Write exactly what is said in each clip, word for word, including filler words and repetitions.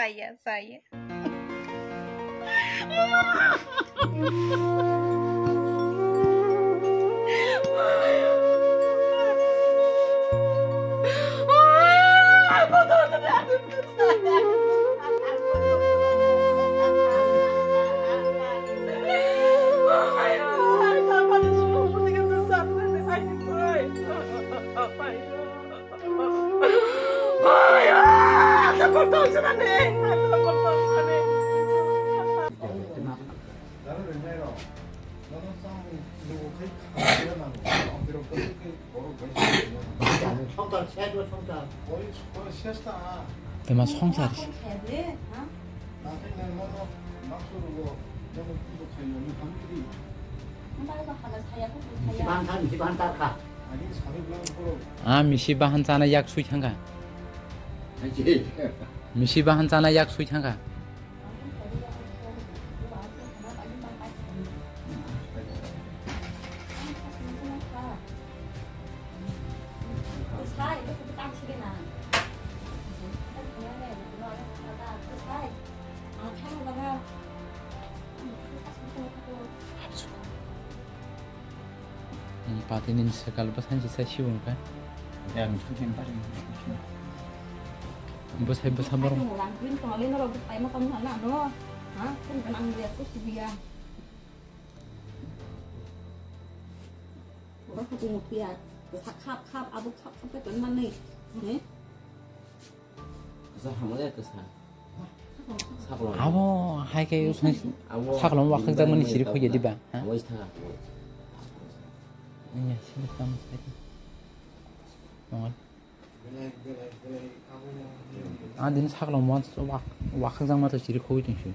Saya, saya. Tema songsar. Ah, misi bahan chana yak sui thangkha. Misi bahan chana yak sui thangkha. Patini ni saka le bwsani se sai sibo wngkha. Bwsai bwsa borok. Khap khap khap abo khap khap khe tonmani. He? Kisa hamle kisa. Abo hai khe saklang wakhakjakmani siri khogya diba? Ha? Iya, sini kamu saklang. Ah, dini saklang mo wakhakjakma to siri khogwi tongsi.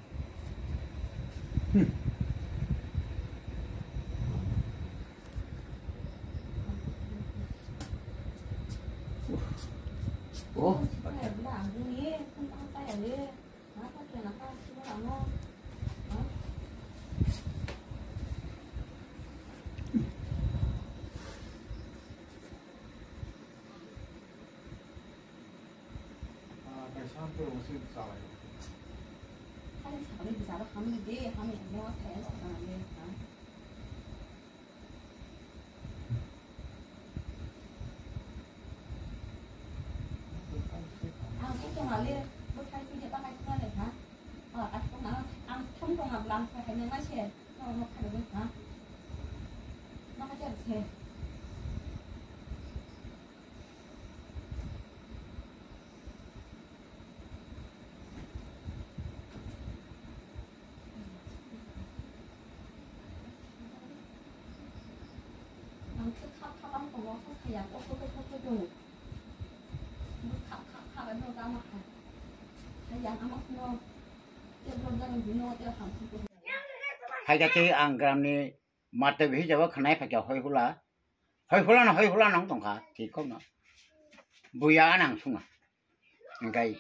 Oh. Hai jati ang gramni mate bihi jabo khanai phakya hoi hula. Hoi hula no, hoi hula nang tongkha, thik khok no. Buya nang sunga. Engkai.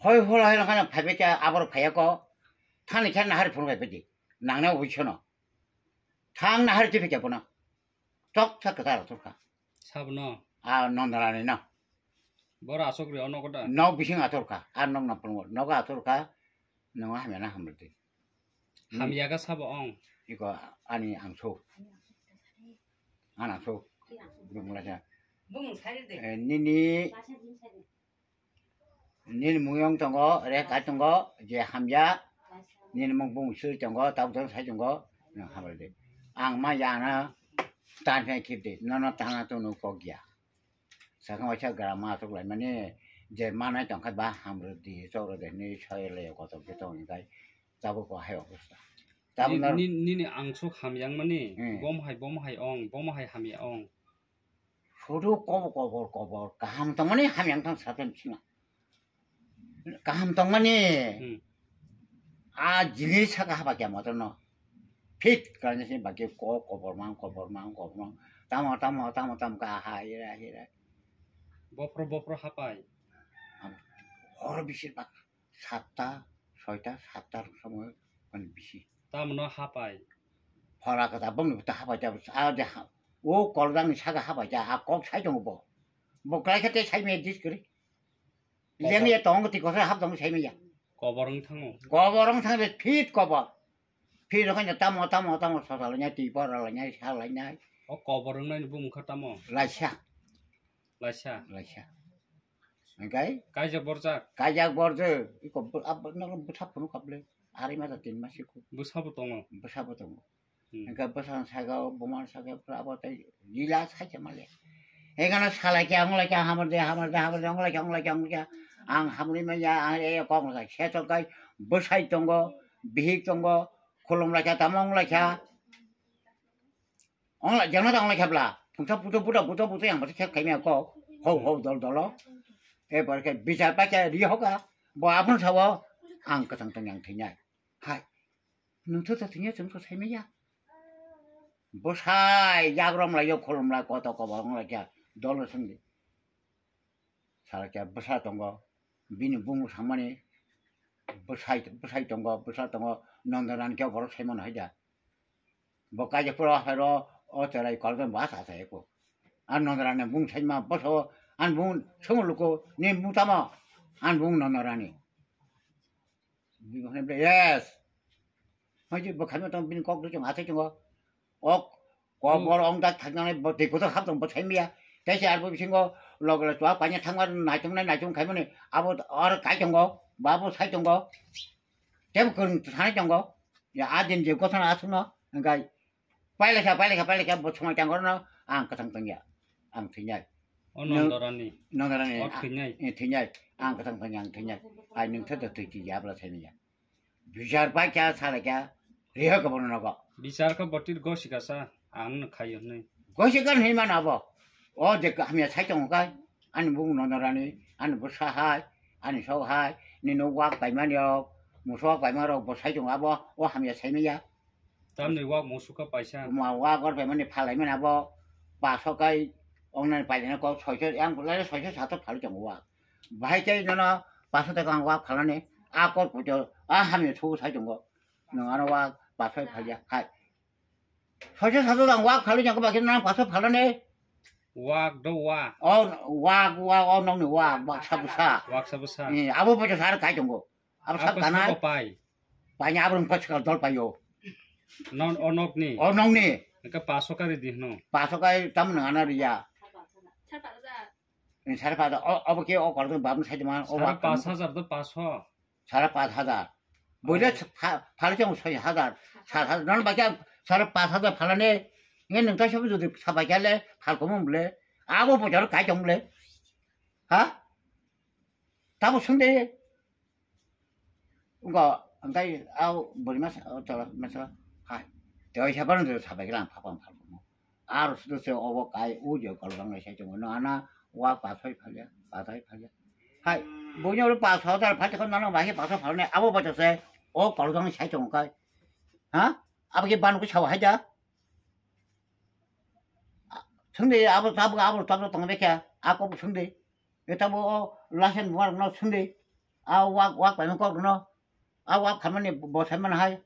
Hoi hula hoi langkha phaibe kya abor phaya ko. Thani kya nahar phun phaibe di. Nang na ubi chono. Thang nahar ti phikya puna. Tok thak kata thurkha. Sabno. A nondarani no. Bora asok ri ono kota. Nok bising athurkha. A nok na phun nok athurkha. Nang hamya na hamrdi. Hamya kha sabo ong. Iko ani angso. An angso. Bumla sa. Bumung sari de. Eh, nini, nini muyong tongo, reka tongo, je hamya. Nini mung bumung sui tongo, tabuk tongo, sai tongo. Nang hamrdi. Ang ma yana tan phai kip de. Nono tana to no kok ya. Sakang waisa gra ma tok lai mani je manai tong kha ba hamrdi chok rwdi hinwi soi le kotor khe tong khe tabuk bo hai obostha. Tabuk ni, nar- ni, nini angsuk hamyang mani Hmm. Bom hai, bom hai ong, bom hai hamya ong. Sudu kobo kobor kobor kaham tong mani hamyang tong saten sina. Kaham tongmani. Hmm. A jili saka haba kya motor no. Fit kanya sini bagi ko kobor mang, kobor mang, kobor mang. Tamo, tamo, tamo, tamo ka ha hira, hira. Bopro, bopro hapai. Hor bisir bak satta, soita, satta rok somoy kon bisi. Tamo no hapai. Hora kata bong ni ta hapai ta, a de ha. O koljang ni saka hapai ta, a kok sai tongo bo. Bo klai kha te sai me dis kri. Lengya tong ti kosa hap tong sai maya. Kobor wng thango. Kobor wng thang be fit kobor. Fit rok no tamo, tamo, tamo sosa lainai, twi pora lainai, sa lainai. O kobor wng nai ni bumung kha tamo? Laisa. Laisa. Laisa. Engkai? Kaijak borjak? Kaijak borjak. Iko bo-, ab-, no bwsa phunu kaple. Ari masa tin mas iko. Bwsa bo tongo? Bwsa bo tongo. Hmm. Engkai bwsa saka, buma saka, pura abo tei lila sai se male. Engano salai kya, onglai kya, hamar de, hamar de, hamar de, onglai kya, onglai kya, onglai kya. Ang hamri maya, ang e kok masa. Se to kai bwsai tongo, bihik tongo, khulum lai kya, tamo onglai kya. Ongla, jengna ta onglai khabla. Pungsa puto puto puto puto yang bata khe khaimya kok. Ho ho dol dolo. E bar khe bichar pa khe ri hoka. Bo abun sawo. Ang kwthang tong yang thinai. Hai. Nung tho tho thinai chwng tho saimaya. Bo sai jak rom lai yo khulum lai koto kobo onglai kya. Dol sengdi. Sara kya bwsa tongo, bini bumung samani bwsai, bwsai tongo, bwsa tongo, Nondoran khe borok saimano hai da. Bo kaisa pura hai ro, o cherai kolokhe bo asa asa eko. Ar Nondoran ni bumung saima bwsa o, ani bumung sumuluko, ni bumung tamo, ani bumung Nondoran ni. Bini hwnwi bwle, yes. Hoi je bwkhaino tong bini kok dusong asai tongo. Ok, kok Hmm. bor ong dak thaknani bo twi kotor hap tong bo sai miya. Tei se arbo bisingo log log chwa paina thangma naitung nai naitung khaimani abo or kai tongo, babo sai tongo. Tebo kwrwng sanai tongo. Ya adin je kotor asukno, engkai Pailakha, pailakha, pailakha, bo somai tangorno ang kwthang tongya, ang thwinai. O Nondoran ni. Nondoran ni, O a, thwinai. Eh, thwinai, ang kwthang tongya, ang thwinai. Ai nwng tho twi twi ya bwla thwinai ya. Bichar pai kya, sala kya, riha ka bono nogo. Bichar ka botir gosi ka sa, ang no khayo nei. Gosi kan hima na bo. O je ka hamya sai tong kai, ani bung Nondoran ni, ani bwsa hai, ani sok hai, ni no wak pai mani rok, muso wak pai mani rok bo sai tong abo, o hamya sai maya. Tamni wak musuka paisa. Ma wak or paimani phalai mani abo paso kai ongnani pailai kok soiso yang lai soiso sato phalwi tongo wak. Bahai kai nono paso taka ang wak phalani a kor puto a hamya thugo sai tongo. Nang ano wak paso phalya hai. Soiso sato ang wak phalwi tongo bakhe nang paso phalani. Wak do wak. O wak wak o nongni wak baksa bwsa. Waksa bwsa. Eh, abo bojo sar kai tongo. Abo sab Abo kanai. Sabo pai. Paina abo rung paskal dol paio. Non onok ni. O nong ni. Engka paso kari di hno. Paso kai tam nang ana riya. Ni sare pas o, abo ke o kor bab sai ma o Sare wak. Pas hajar do paso. Sare pas hajar. Boile Oh. Pha-, phali chong soi hajar. Sat hajar. Non bacha sare pas hajar phalane. Nge nang ta sabu jodi sabai kale phal ko mum le. Abo bojar kai tong le. Ha? Tabo sung de. Wngkha, hwnkhe a bwrwi masa, o chwla masa, hai, tei waisa phano sabai khe lang phapang phalmo. Aro sudo se obo kai, o je kolokjang lai sai tongo, no ana wa pathai phalya, pathai phalya. Hai, buini oro pash hajar phai tongkha, nono bahai pash phalnai, abo bacha se o kolokjang sai tongo kai. Ha? Abo khe banu khe sawa hai da? Sungdi, abo tabuk, abo tabuk tong bekha, ako sungdi. Eta bo o lasen buar no sungdi. A wak, wak pai kok no. A wak khamani bo sai man hai.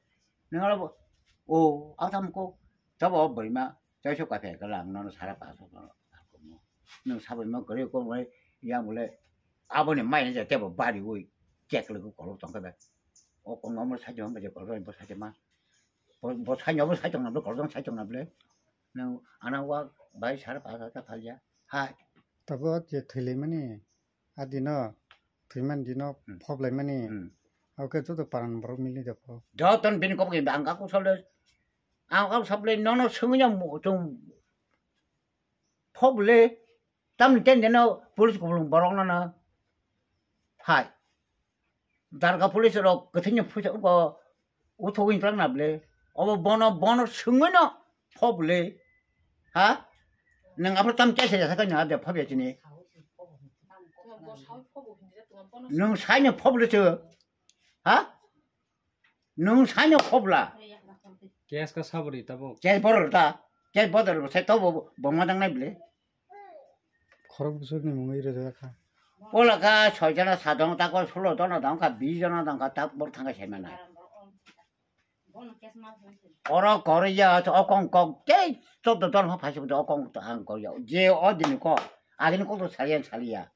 Nang ro bo. O, a tam ko. Tabo bwrwi ma. Chai so kafe ka lang no sara pa so no. Nang sabai ma gari ko mai yang bole. Abo ni mai ja tebo bari ui. Chek le ko kolok tong ka. O ko no mo sai jo ma je kolok bo sai ma. Bo, bo sai no bo sai tong na bo kolok sai tong na bole. Nang ana wa bai sar pa sa ta phalya. Hai. Tabo je thwile mani adino thwiman dino Hmm. Phoblai mani. Hmm. Oke joto paran borok mili da pho. Joton bini kok ang aku sole. Ang aku sable nono sungnya mu tung. Phoble. Tamni ten deno police kubulung borok no no. Hai. Darga police rok kwthwini phuisa uko uthogwi twlang na ble. Obo bono, bono swngwi no pho ble. Ha? Nwng aphuru tam kesa ya sakha nang ade pho ya chini. Nwng sai no pho ble se. Ha? Nwng saino khobla. Case ka sabri tabuk. Case borok ta. Case bodor sai to bo, bo ma dang nai ble. Khorok bwswk ni mungwi rwjak kha. Pola ka soi jona sa dong ta ko sulo jona dong kha, bis jona dong kha, ta bor thang ka sai mana. Oro kori ya, okong kok, tei chobdo don ha phai se okong to ang kori ya. Je o dini ko, agini ko to saliyan saliya.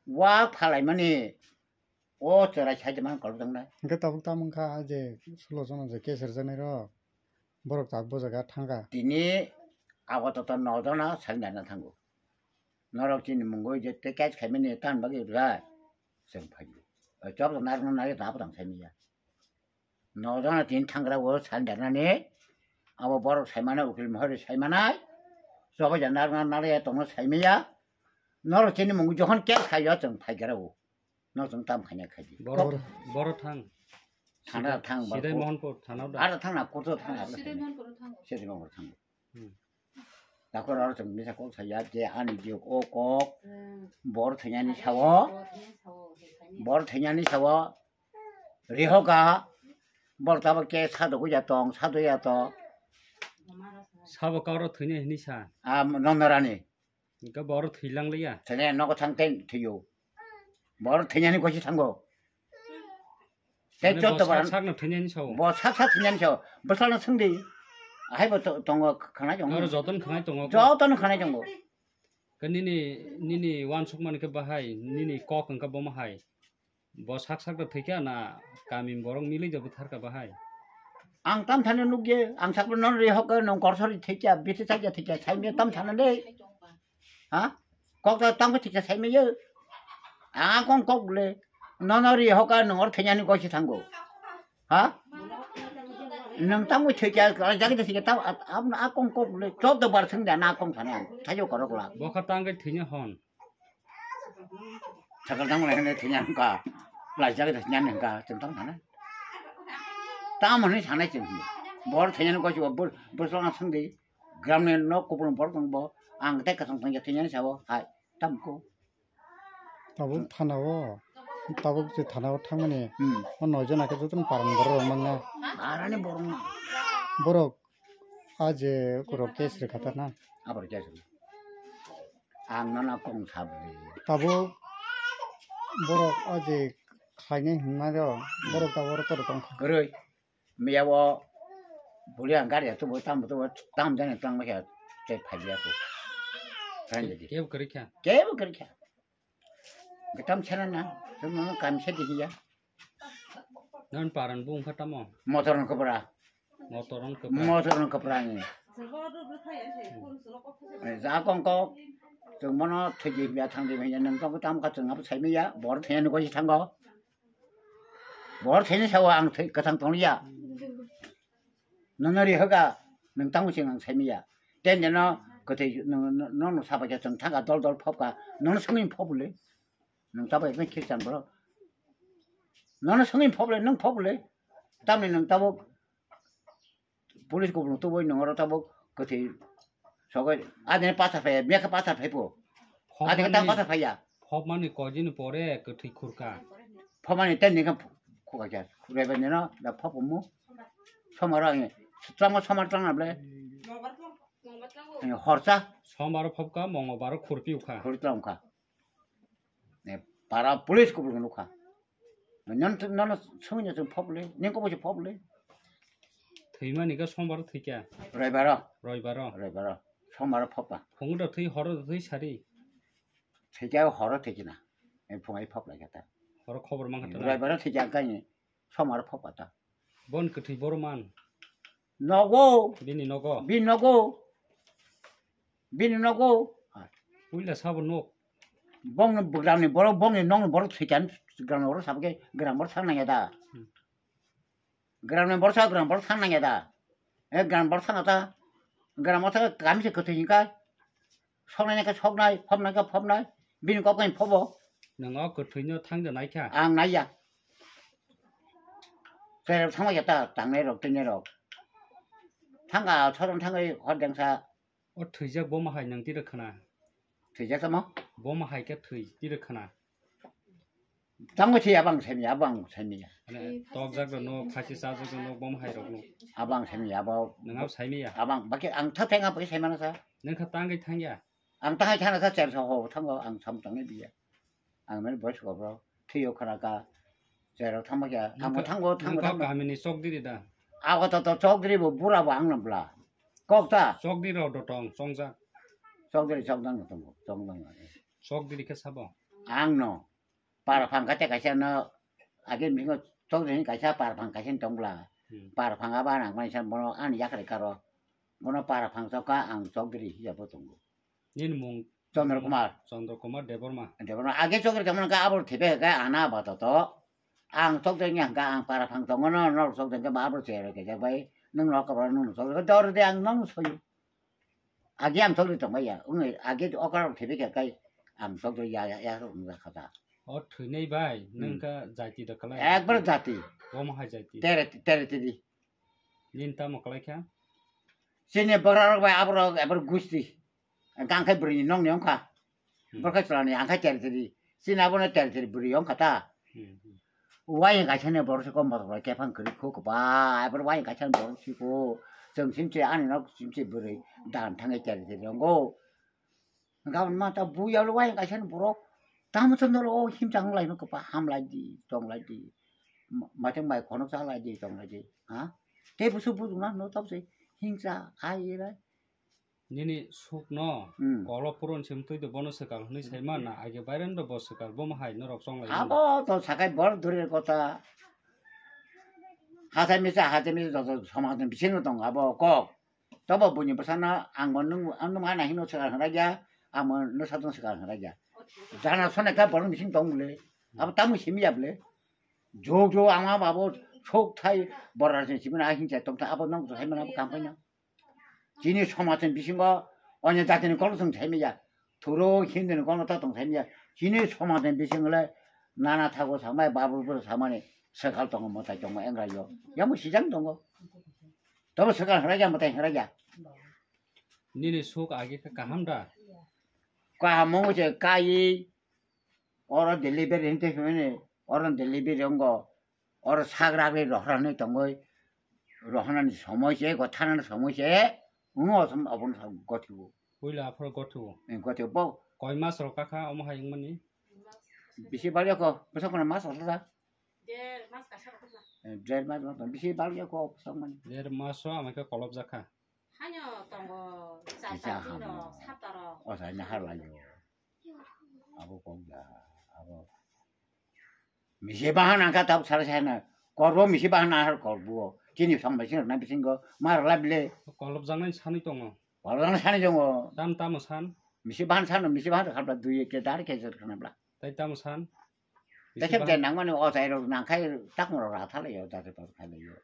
Wa phalaimani o chwrai saide man kolok tongnai. Hwnkhe tabuk tamo wngkha je sulo jono je case rwjaknai rok, borok tabuk bo jaga thangkha. Tini ago toto no jona surrender na thango. Norok chini mungwi je te case khaimani tan bagwi rwjak, chwng phaiyo. Chwp narwkna nai ta bwtang saimanya. No jona tin thangra o surrender nani. Abo borok saimana ukil mohori saimanai. Chobai ja narwkna nai tongno saimanya. Norok chini mungwi jokhon case khaio chwng phaigra o. No chwng tam khaina khaidi. Boro, boro thang. Thana thang ba. Sidai Mohanpur thana da. Ara thang na kurto thang na. Sidai Mohanpur thang. Sidai Mohanpur thang. Hmm. Dakor aro chwng misa kok saya je ani je o kok. Hmm. Bor thanyani sawo. Bor thanyani sawo. Bor thanyani sawo. Rihoka. Bor tabo ke sado ya tong, sado ya to. Sabo kauro thwini hinisa. A nonnorani. Hingke bo oro thwilang liya. Thwinai nogo thang tei thwiyo. Bo oro thwinani gosi thango. Tei mane chotto bo sak baran sakno thwinani sao. Bo sak sak thwinani sao. Bwsano swngdi. Ahai bo to-, tongo khwnai tongo. Oro jotono khwnai tongo. Jotono khwnai tongo. Ke nini, nini wansukmani khe bahai, nini kok wngkha bomo hai. Bo sak sak da thwikha na kami borok milwi da bwtharkha bahai? Ang tam thani nukye, ang sakbo non ri hokhe nong korsori thwikha, bithi thakya thwikha, saimya tam thana de. Ha? Kok da tam thwikha saimya. Ang kong kok le. Non ri hokhe nong or thanyani gosi thango. Ha? Nong tam thwikha, jagi da thwikha tam, am a kong kok le. Chop da bar thang da na kong thana. Thayo korok la. Bo kha tang khe thwina hon. Sakal tang lai hene thenya hengka, lai jage thenya hengka, chwng tang thana. Tamo hwnwi sanai chwng hwnwi. Bor thenya ni gosi bo, bor, bor song aswng di. Gram ni nok kupulung bor tong bo, ang tei kasong thangya thenya ni sabo, hai, tam ko. Tabuk thana o, tabuk je thana o thangmani, Hmm. O noi jona khe jotono paran borok rok mangna. Arani borok no. Borok a je kuro case rwkha ta na. Abor case rwkha. Ang nono kong sabri. Tabuk borok o je khainai hwnmano borok tabuk oro toro tongkha. Kwrwi. Miya o buli ang gari tubu tam tubu tam jani tang khe tei phaiya ko. Kebo kwrwi kha. Kebo kwrwi kha. Tam chana na. Tam kam se diya. Non paran bung kha tamo. Motor no kobra. Motor wng kwpra. Motor wng kwpra ni. Ja kong kok. Chwng bono thwiji ya thang di ya nang tong tam kha chwng abo sai ya. Bor thenya ni gosi thango. Bor thenya sao ang thwi kwthang tong ya. Nono ri hoga nang tamo chwng ang sai ya. Ten jeno kwthwi no no sapa khe chwng thanga dol dol phop ka. Nono swngwi phop le. Nang tabo ekdom khirchan bro. Nono swngwi phop le, nang phop le. Tamni nang tabo Police kubun tubui nung oro tabuk kwthwi sogwi adini pasa phai, mekha pasa phai po. Adini tang pasa phai ya. Phopmani kojini pore kwthwi khurka. Phopmani ten ni kha khurka kya. Raiba ni no da phop mu. Somaro ani. Tamo somar tang able. Horsa. Somaro phopka, mongobaro khurpi ukha. Khurpi ukha. Ne, para police kubun nukha. Non, non sungnya sung phobli, ning kobo se phobli. Thwimani khe sombar thwikha. Roibaro. Roibaro. Roibaro. Sombar phobba. Phungo da thwi, horo da thwi sari. Thwikha horo thwikina. E phungai phobla kata. Horo khobor mangkha ta. Roibaro thwikha kani. Sombar phobba ta. Bon kwthwi boro man. Nogo. Bini nogo. Bini nogo. Bini nogo. Puila sabo nok. Bongni gramni borok, bongni nokni borok thwikan, gramni borok sabo khe gram borok thang nangya da. Hmm. Gramni borok sa gram borok thang nangya da. E gram borok thang ta. Gram borok thang kami se kwthwi hinkai. Soknai khe soknai, phobnai khe phobnai, bini kok bai phobo. Nwng o kwthwino thang da naikha? Ang naiya. Cherep thangma ya ta, tangnai rok, teinai rok. Thangka, soron thangwi hor dengsa. O thwijak bo ma hai nwng tiro khna? Thwijak tamo? Bo ma hai khe thwi tiro khna? Tamo se abang semi, abang semi. Ane tokjak rok no, khasi chajak rok no, bo ma hai rok no. Abang semi, abang. Nwng abo saimi ya? Abang, baki ang thak thak ang baki saimano sa. Nwng kha tangwi thangya? Ang tangai thana sa chersa ho thango ang sam tangai biya. Ang mani boys ko bro. Thiyo khana ka cherok thangma kya. Ang thango thango thango. Kami ni chokdiri da. Ago to to chokdiri bo bura bo ang nabla. Kok ta. Chokdiri ro do tong chongja. Chokdiri chokdang tong chongdang. Chokdiri khe sabo. Ang no para phang kate kaisa no age mingo chokdeni kaisa para phang kaisa tongla. Hmm. Para phang aba nang mani san bono ani yakre karo. Bono para phang chokka ang chokdri hiya bo tongo. Nini mung Chandra Kumar. Chandra Kumar Debbarma. Debbarma age chokdri kamon ka abor thibe ka ana bata to. Ang chokdri ni hangka ang para phang tongo no no chokdri ka abor chere ke bai nung no ka nung chokdri dor de ang nung soyu. Agi ang chokdri tongbai ya, wngwi agi okra rok thebikha kai ang chokdri ya, ya, ya rok wngjakha da. O thwinai bai, hmm, nung kha jati da kwlai. Ekbar jati. Omo hai jati. Tere, tere tidi. Nini tamo kwlai kha? Chini bwkra rok bai aborok ebar gusti. Gangkhai bwrwi ni nokni wngkha. Hmm. Borok khe chwla ni ang khe tere tiri. Chini abono tere tiri bwrwi wng kha ta. Hmm, hmm. Uaing kaisa ni borok se kom borok bai kephang kwrwi kho kwbai. Borok uaing kaisa ni borok si kho. Chwng sim se ani nok sim se bwrwi dan thangwi tere tiri wngo. Gabon ma ta buya lo uaing kaisa ni borok. Tamo chwng dolo o himchang lai no kwpa ham lai di, tong lai di. Ma-, maitung bai khonok cha lai di, tong lai di. Ha? Tei busu busu na no tab se hingsa ai rai. Nini sukno, hmm, kolo puron sim twi do bono swkal hwnwi saima na, age bairem do bo swkal, bomo hai norok chonglai mano. Abo to sakai bor durir kotha. Hathai misa, hathai misa joto somajni bisingo tongo abo kok. Tobo buini bwsano ang bo nung, ang nung ana hino swkal hwnraikya, ang bo nung satung swkal hwnraikya. Jana sone kha borok bising tong bwle. Abo tamo simi ya bwle. Jok jok ama babo sok thai borok rajin simi na hingsa tong thai abo nang thai mana abo kam paina. Chini somajni bisingo onyo jatini kolok tong thai maya. Thuro Hinduni kolok ta tong thai maya. Chini somajni bisingo le nana thago samai babur bur samani swkal tongo mwtai tongo engra yo. Yamo sijang tongo. Tobo swkal hwraikya mwtai hwraikya. Nini suk agi khe kaham da? Kaham mo je kai oro delivery hinte hwne oro delivery ongo. Oro sagra ri rohorani tongoi, rohornani somoi se, gothanani somoi se, wngwi osom abono sa gothiwo. Puila aphuru gothiwo. Eh, gothiwo bo. Koi mas rok kakha omo hai wngmani? Bisi bali ko, bwsa kono mas rok da? Der mas kasa rok da. Eh, der mas rok da. Bisi bali ko, bwsa mani. Der mas o amai khe kolop jakha. Hanyo tongo, char Kisa panch din hamo. No, sapta rok. O sa nya har lai yo. Abo kok da, abo. Misi bahan angka tab sara sana. Korbo misi bahan ahar korbo. Chini song bai sing na bisingo mar la bile. Kolop jangnai sani tongo. Kolop jangnai sani tongo. Tam tamo san? Misi bahan san, misi bahan khabla dui ke dar ke jar kana bla. Tai tamo san? Misi Tekhe bahan. Den nang mani o tai rok nang khai tak mo ra tha le yo dar pa khai le yo.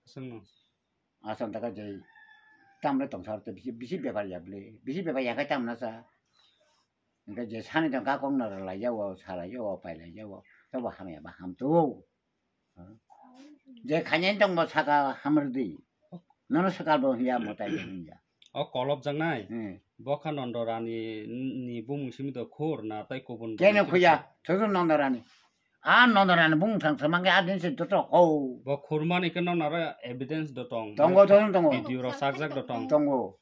Sengno. Asam taka jai. Tam le tong sar te bisi bisi bepar ya bile. Bisi bepar ya khai tam na sa. Hingke je sani tong kha kok no rwlai ya o, salai ya o, pailai ya o, tobo hamya ba ham tu o. Je khainai tong bo saka hamrwdi. Nono swkal bo hiya mwtai bo hiya. O kolop jaknai? Hmm. Bokha Nondo Rani ni bumung simi do khur na tai kubun Kene bumung simi khuya, do? Thodo Nondo Rani. A Nondo Rani bumung thang thang mangke a din se joto ho. Bo khurmani ke nono aro evidence do tong. Tongo, tongo, tongo. Video ro sakjak do tong. Tongo.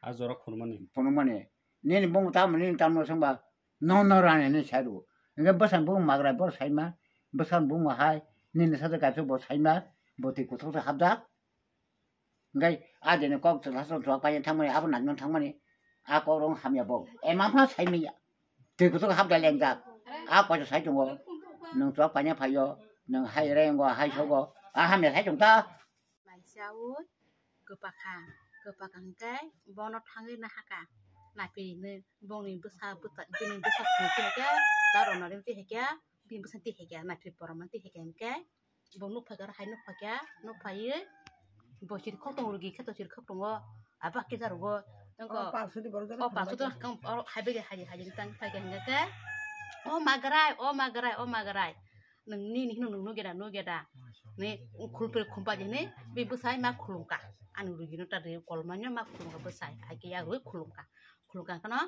A jora khurmani. Phunukmani. Nini bumung tamo nini tamo songba. Nono Rani ni sairu. Hingke bwsang bumung magrai bor saima. Bwsang bumung hai. Nini sajak kaisa bo saima. Bo twi kuthuk se hapjak. Hingke a dini kok chwla chwla chuwak paina thangmani. Abo nangno thangmani. A kok rong hamya bo. Ema pha saimaya. Twi kuthuk hapjak lengjak. A koicha sai tongo. Nwng chuwak paina phaio. Nwng hai rengo hai sogo. A hamya sai tongta. Laisa ui kwpakha, kwpakha hwnkhe bono thangwi nahakha, naipiri hinwi bongni bwsa bwta-, bini bwsa songwi twihaikhe, ta rwna rimtwi haikhe, bini bwsa twihaikhe, naipiri borokno twihaikhe hwnkhe, bo nukphaikhe oro hai nukphaikhe, nukphaiwi bo chirikhok tongo, rugi khe to chirikhok tongo, abo kisa rogo, nokho, o palsudi borok jora o palsudi thangbai. Oro hai bai hai hai tang phaikhe hwnkhe, o magrai, o magrai, o magrai. Nwng nini hino nwng nugeda nugeda. Ni khulpre khumpa jene bi bwsai ma khulumka. Ani rugi no ta de kolmanya ma khulumka bwsai. Ai ke ya rui khulumka. Khulumka kano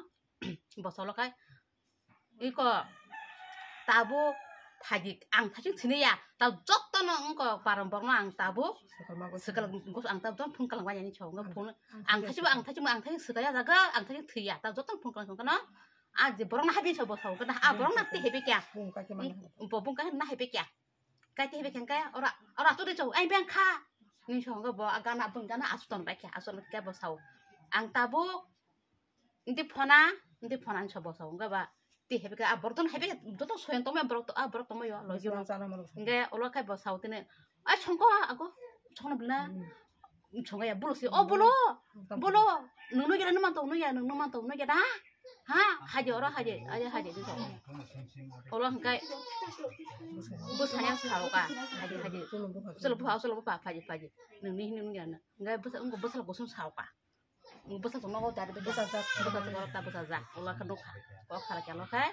bosolo kai. Iko tabo phaji ang thajik sini ya. Ta jotto no ongko param borno ang tabo. Sekal gos ang tabo phun kalang wanya ni chong phun ang thajik ang thajik ang thajik sekaya jaga ang thajik thiya. Ta jotto phun kalang kano. A je borok na habi so bo so kana a borok na te hebe kya. Bung ka ke mana. Bo bung ka na hebe kya. Kai te hebe kya kai ora ora tu de chau ai beng kha. Ni so ga bo a gana bung gana asu ton bai kya asu ton kya bo sao. Ang tabo ndi phona ndi phona ni so bo sao ga ba. Ti hebe ka, a borok ton hebe, joto soyan tongma borok to, a borok tongma yo, logi Bwswk borok. Chana mano. Hingke ulo khai bo sao tini, "Ai, songko ago, songno bwlina." Hmm. Songya bulo si, "O bulo, Hmm. Bulo, nungno geda, nungman tong, nungya, nungno man tong, nungya da." Ha, haje oro haje, aje haje di tong. Ulo hingke bwsanya sao ka, haje, haje. Cholo bupha, cholo bupha, cholo bupha, phaji, phaji. Nungni hini nungya na. Hingke bwsa, wngko bwsala gosong sao ka. Bwsa chwng nogo dari bwsa. Bwsa jak. Bwsa chwng nogo ta bwsa jak. Ulo khe nukha. Kok khala khe ulo khe.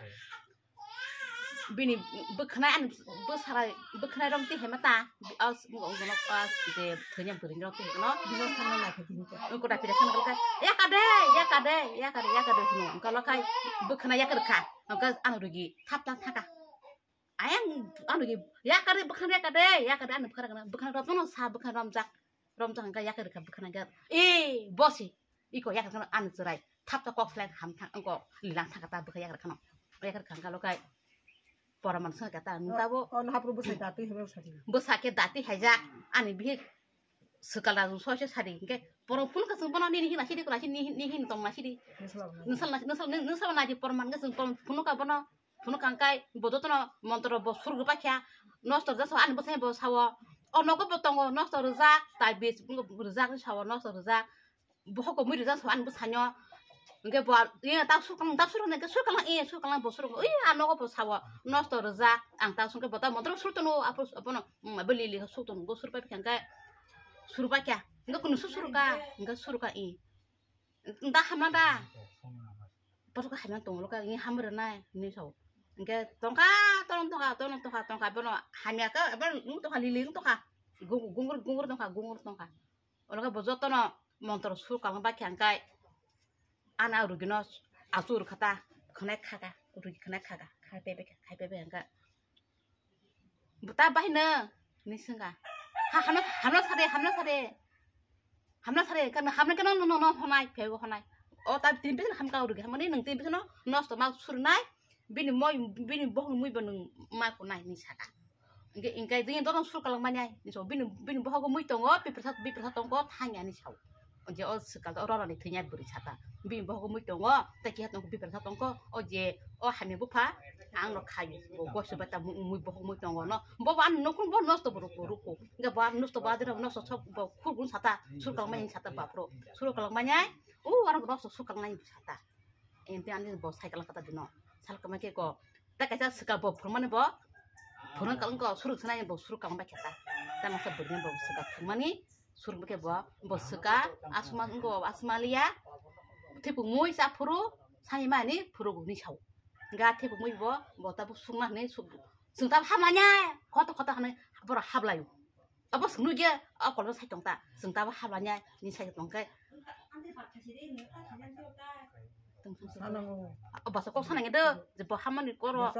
Bini bwkhanai ani bwsara bwkhanai rong twi hema ta. As mo ungno as je thanya bwrwi rong twi hema no. Bino thangna lai khe bini khe. Ko da pira khana khe. Yakade, yakade, yakade, yakade hino. Ulo khe bwkhanai yakade kha. Ulo ano rugi thap thap thaka. Ayang ano rugi yakade bwkhanai yakade, yakade ano bwkhanai kana. Bwkhanai rong no sa bwkhanai rong jak. Romjak hingka yakar kha bwkhana hingka, "E, bosi, iko yakar khano ano chwrai, thap ta kok slai ham thang, angko lilang thang ta bwkha yakar khano." Yakar khangka lokai, pora man sanga kata, nung tabo. Oh, no, hapro bwsai dati hebe sadi. Bwsa khe dati haijak, ani bihik swkal da soi soi sadi, hingke porong phunuk ka chwng bono nini hina sidi kula sidi, nini hin tong na sidi. Nusal na, nusal, nusal na di porong man ka chwng porong phunuk ka bono. Phunuk kangkai bo jotono montro bo surgwi pakya, nosto rwjak sao ani bwsai bo sao. O nogo bo tongo nosto rwjak, tai bis rwjak sao nosto rwjak. Bohok komui rwjak sao ani bwsaino. Hingke bo, iya, tak surkang, tak surkang, hingke surkang, iya, surkang bo surkang, iya, a nogo bo sao nosto rwjak. Ang tak sungke bo ta montro surtono, apo, apono, mm, abo lili surtono, go surpai kangkai. Surpakya, hingke kunu su surka, hingke surka, i. Nda hamna da. Posko hamya tongo ka, ngi hamre nai, hinwi sao. Hingke tongkha, tong tongkha, tong tongkha, tongkha, bono hamya khe, abo nung tongkha, lili nung tongkha. Gu-, gungur, gungur tongkha, gungur tongkha. Olo khe bo jotono montro sur kalma bakhe hingkai. Ana rugino achuk rwkha ta, khwnai khaka, rugi khwnai khaka, khai pebe, khai pebe hingka. Buta bahino, ni swnga. Ha, hamna, hamna sade, hamna sade. Hamna sade, kan hamna keno no, no, no, honai, phego honai. O ta tin pisa hamka urugi, hamani nung tin pisa no, nosto ma surnai. Bini moi, bini bohong mui bo nung ma kunai ni saka. Hingke, hingke dini dorong sur kalang manya, ni so bini, bini bohogo mui tongo, piprasa, piprasa tongo, thangya ni sao. O je o swkal o rorani thwinya bwrwi sata. Bini bohogo mui tongo, tei kiha tongo, bini bwrwi sa tongkho. O je o hamya bupha, ang no khayo. Bo gosi bata mu-, mui bohog mui tongo no. Bo bo ano nokung bo nosto bo ruko, ruko. Hingke bo ano nosto bo adira nosto sok bo khurgun sata, sur kalangmani sata bapro. Sur kalangmani ai, o ano nosto sur kalangnai sata. Ente ani bo cycle kata dino. Sal kama ke ko. Ta kaisa swkal bo phurmani bo. Phurung kalang ko suruk sanai bo suruk kalang ba keta. Ta masa bwrwini bo swkal phurmani. Suruk khe bo, bo swka, asma, wngkha bo asma liya, thwipung mui cha phuru, sai mani phuru ni sao. Ga thwipung mui bo, bo ta bo sungma hwnwi suk, chwng ta bo hamlanya, khoto khoto hwnwi borok hablai. Abo swngno je, o kolom sai tong ta, chwng ta bo hamlanya, ni sai tong khe. O basa kok sana ngedo, je bo hamani koro,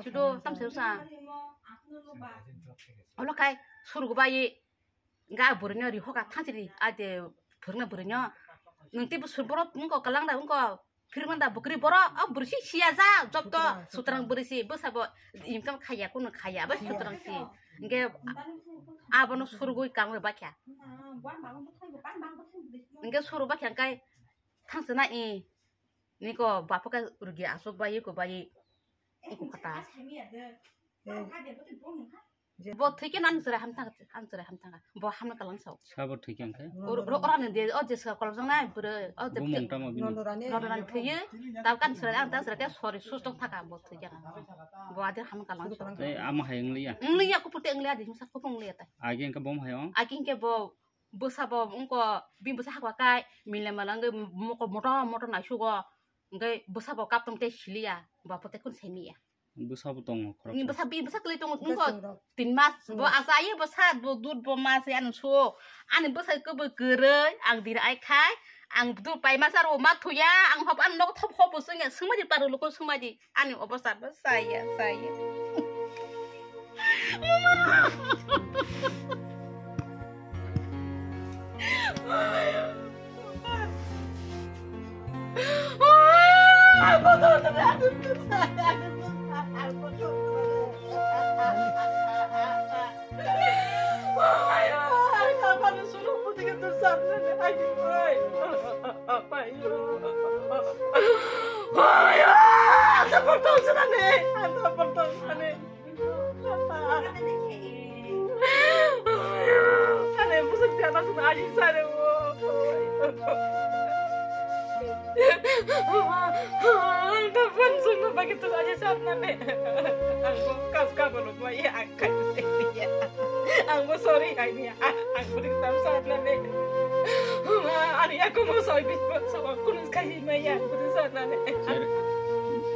sudo tam se sa. Olo khai, suruk bai, Ga bwrwino ri hoka thansiri, a je phwrwngna bwrwino. Nwng tei bwswk borok wngkha kalang da wngkha phirmani da bwkrwi borok, o bwrwi si siya ja jotto sutrang bwrwi si bwsa bo income khaiya, kunu khaiya, abo sutrang si. Hingke abono surugwi kangwi bakya. Hingke suruk bakya hingke thansina i niko bapaka rugi asuk bai ko bai ko kata. Bo thwi khe no ani chwrai ham thang, ani chwrai ham thang. Bo hamno kalang sao. Sabo thwi khe angkhe? Oro, oro, oro ani de, o je sa kolom jang nai bwrwi, o je Bumung tamo bini? Nondo rani. Nondo rani thwiyo. Tab kan chwrai, ang ta chwrai khe sori sus tong thaka bo thwi khe. Bo ade hamno kalang sao. Tei ama hai wng liya? Wng liya, kupur te wng liya, di misa kupur wng liya tai. Agi angkhe bom hai wng? Agi angkhe bo bwsa bo wngko, bini bwsa hakwa kai, mile mala wngwi moko moto moto naisugo. Wngwi bwsa bo kaptong tei siliya, bo pote kun semiya. Bwsa bo tongo khoroksa. Ni bwsa, bini bwsa kwlwi tongo, wngkha tin mas. Bo asa aye bwsa, bo dud bo mas, ani so. Ani bwsa kwbwi kwrwi, ang diri ai khai, ang dud pai masa ro ma thuya, ang hop, ang nok thop hop bo swngya, swngma di paru loko swngma di, ani obosta bo saya, saya. Tongsanani, ang tongsanani. Ani bwswk tiana sung aji sare o. Ang tongsan sung bagi tu aji sarnani. Ang bo kas ka bolo mai ang kai. Ang bo sorry hai niya. Ang bo dik tam sarnani. Ani aku mo soi bis so kun kai maya. Aku tu sarnani.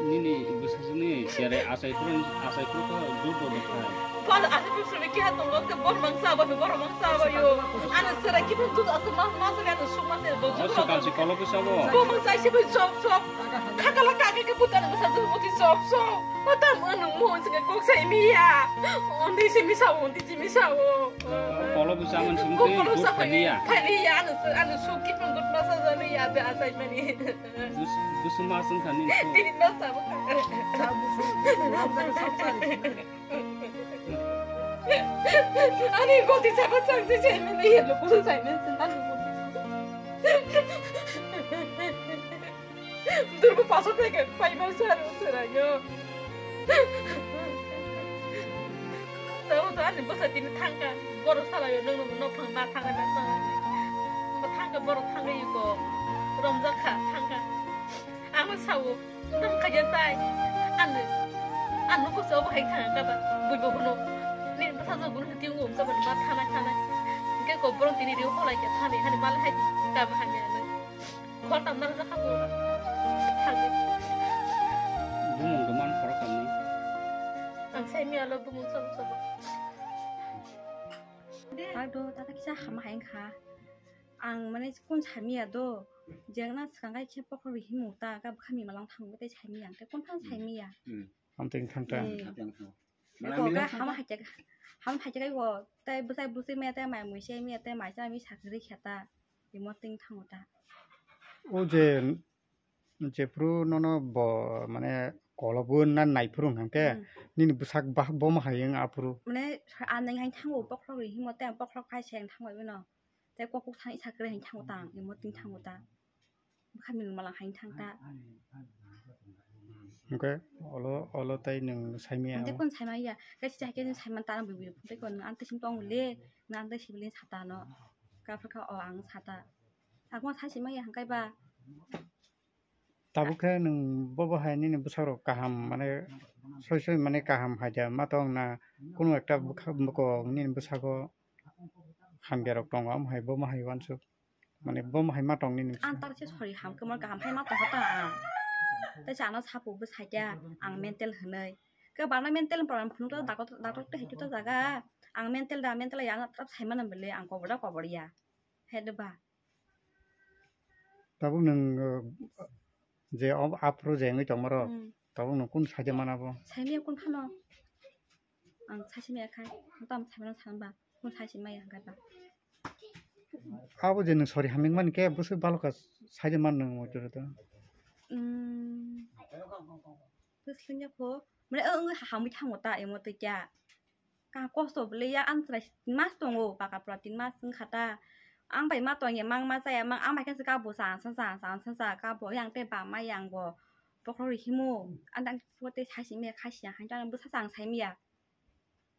Nini bwsajwkni cherai achai phuru, achai phuru khe dud dud khai. Bal achai phuru simi kiha tongo khe bor mangsa abo, bor mangsa abo yo. Ano cherai kiphun dud aswk ma, ma sari ano suk ma sari bo. Aswk kamsi kolok kisa bo. Bo mangsa isi bo chop chop. Khakala kake khe buta nang sa jil muti chop chop. Otam ano mo sing kok sai miya. Ondi simi sa, ondi simi sa o. Kolok kisa man sung khe dud phaliya. Phaliya ano, ano suk kiphun dud masa jani ya be achai mani. Bus-, busuma sung kha nini suk. Tini mas tabuk. Ani goti chapa chang je chai men ye lo kusu chai men sen tan. Durbu paso te ke pai mal sa ro sa ra yo. Tamo to ani bwsa tini thangkha, borok salaio, nwng nwng nok phang na thangkha na thangkha. Bo thangkha, borok thangwi ko romjak kha, thangkha. Amo sao, nwng khaja tai. Ano, ano ko so bo hai thangkha ba, bui bo hono. Ni bwsa so bunu hati ngo ka ba ma thanai thanai. Ke ko borok tini rio holai ke thani hani mal hai ka ba hani ano. Khol tamna rwjak kha bo. Thangwi. Bumung do man khorok tamni. Ang sai mi alo bumung sabo sabo. Ado tata kisa hama hai kha. Ang mane kun samiya do. Jengna swkang kai khe pokhor ri himu ta ka bwkha mi malang thang tei samiya ang tei kun phang samiya. Hmm. Hamteng thangta. Eh. Hamteng thang. Ko ka ham hai khe, ham hai khe ko tei bwsai bwsai me tei mai mui se me tei mai sa mi sakri kheta. Imo ting thango ta. O je, jephru nono bo, mane, kolobo na naiphuru hwnkhe, hmm, nini bwsak bah-, bomo hai wng aphuru. Mane, a neng hai thango, bokhorok ri himo tei bokhorok phai se wng thango bino. Tei kok kok thani sakre hai thango ta ang, imo ting thango ta. Bwkha milmala hai thang ta. Hwnkhe olo, olo tei nwng saimaya. Ang tei kunu saimaya. Kaisa hai khe nwng saiman ta, ang bibiri phunukgwi ko, nwng ang tei simi tong le, nwng ang tei simi le sata no. Kaphra kha o ang sata. Ang ma sai simi ya hangkai ba. Tabuk khe nwng bobo hai nini bwsarok kaham, mane soi soi mane kaham hai da ma tong na, kunu ekta bwkha bwkong nini bwsago hamya rok tongo, amo hai bomo hai uansuk. Mane bomo hai ma tong nini bwskango. Ang tar se sori ham khe mon kaham hai ma tong kha ta ang. Tei chana sapu bwsai khe ang mental hinwi. Khe bana mental problem phunuk ta doctor, doctor tei hai khe ta jaga. Ang mental da mental ya ang tab sai mano bele ang kobor da kobor ya. Hai de ba. Tabuk nwng, uh, je o-, aphuru je wngwi tongmaro, hmm, tabuk nwng kun saide mana bo? Saimaya kun phano. Ang sasimaya khai, tam saimano sanba, kun saisimaya hangkha ba. Abo je nwng sori hamjak mani khe bwswk baloka saide man nwng moitoro to. Hmm. Bwswk ya kho, mane wngwi hamwi thango ta emo twi kya. Ka kosto bwlwi ya, ang chwrai tin mas tongo, paka pura tin mas wngkha ta. Ang bai ma tongya mang ma chaya mang, ang bai khe se kabo chang sa chang chang sa chang kabo yang tei ba ma yang bo bokhorok ri himo. Ang dang phuo tei sai simi ya khai siya hai ta bwsa chang sai miya.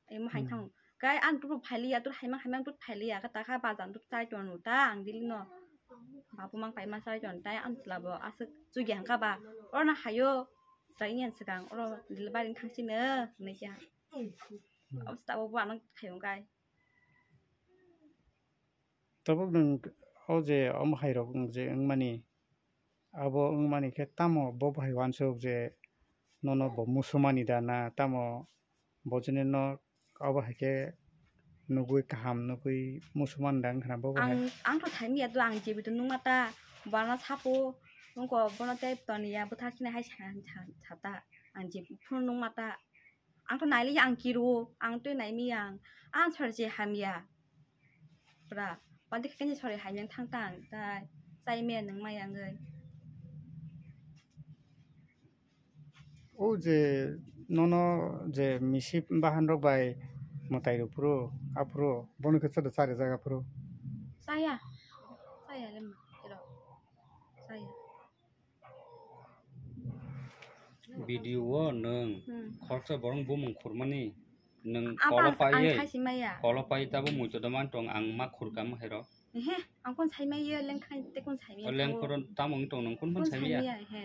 Emo hai thang. Kai ang turu phai liya, turu hai mang hai mang turu phai liya, ka ta kha bazan turu chai ton ta ang dili no. Babu mang pai ma chai ton tai ang chwla bo aswk chugya hangka ba. Oro na hayo chwrai ngen swkang oro delivery thang sino hinwi kya. Obwsta bo bo ano khai wng kai. Tabuk nwng o je omo hai rok je wngmani, abo wngmani khe tamo bo bahai uansuk je nono bo musumani da na tamo bo chini no abo hai khe nugui kaham nugui musuman da wngkha na bo bahai. Ang, ang to thani ya do ang jebi to nungma ta bana sapo wngko bono tei toni ya bwthar sini hai sa, sa, sa ta ang jebi phuru nungma ta. Ang to naili ang kiru, ang to naimi ang, ang sor je hamya. Pra, pandi khe kanya sori hamya thang tang, tai, chai me nung mai ang oi. O je nono je misi bahan rok bai mwtai rok phuru, aphuru, bono khe chada chari jaga phuru. Chaya, chaya le, kiro, chaya. Video o nwng Hmm. khoroksa borok bumung khurmani nwng Apa kolo ang, ang paiwi, saisi maya. Kolo paiwi tabuk muitu doman tong ang ma khurkam hai rok. Ehe, ang kon sai maya, leng khai te kon sai maya. O leng khoro tamo wng tong nwng kon kon sai maya. Sai maya, ehe.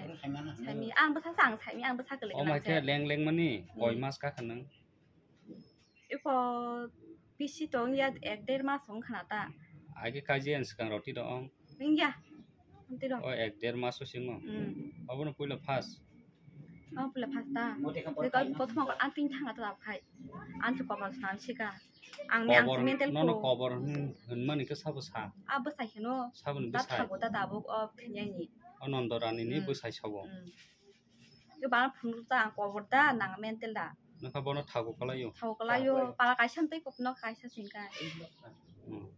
Sai maya. Ang bwsa sa ang sai maya, ang bwsa kwlwi. O mai khe leng leng mani Hmm. koi mas ka kha nwng. Iko bisi tong ya ek der mas wng khana ta. Age kaji ang swkang roti do ong. Wngya. Tiro. O ek der mas o singo. Hmm. Obono puila first. O puila first ta. Tei kok prothom ang tin thanga ta khai. Ang se kobor san sika. Ang ne ang Kobor, mental nono ko. Kobor hwn-, hwnmani khe sabo sa. A bwsai hino. Saboni Da bwsai. Thago da tabuk o phinyani. O Nondo Rani ni Hmm. bwsai sabo. Hmm. Yo bana phunuk ta ang kobor da nang mental da. Nokha bono thago kalaio. Thago kalaio. Pala kaisa tei kokno kaisa singka. Hmm.